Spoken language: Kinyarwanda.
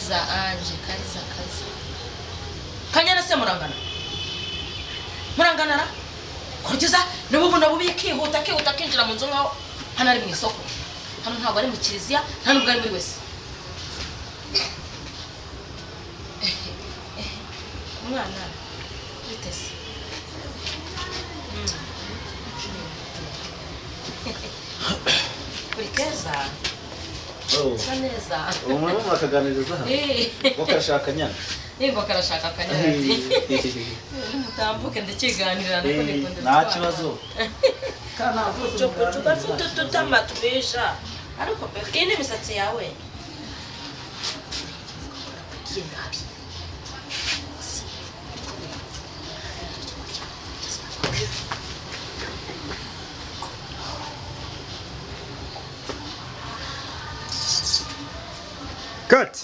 Kariza Ange, Kariza, Kariza. Kanyana se murangana? Murangana ra? Kugeza n'ubu buno bubi kihuta kihuta kinjira mu nzu nkaho hano ari mu isoko. Hano ntabwo ari mu kiliziya, nta nubwo ari muri wese. Umwana witeze. Kuri keza. Sa neza. Umuntu murakaganiriza hano. Ngo karashaka nyana. Ngo karashaka kanyana. Mutambuke ndakiganirira nako nikundira. Nta kibazo. Cucu gafite ututama twisha. Ariko pe iyi ni imisatsi yawe. Nabi.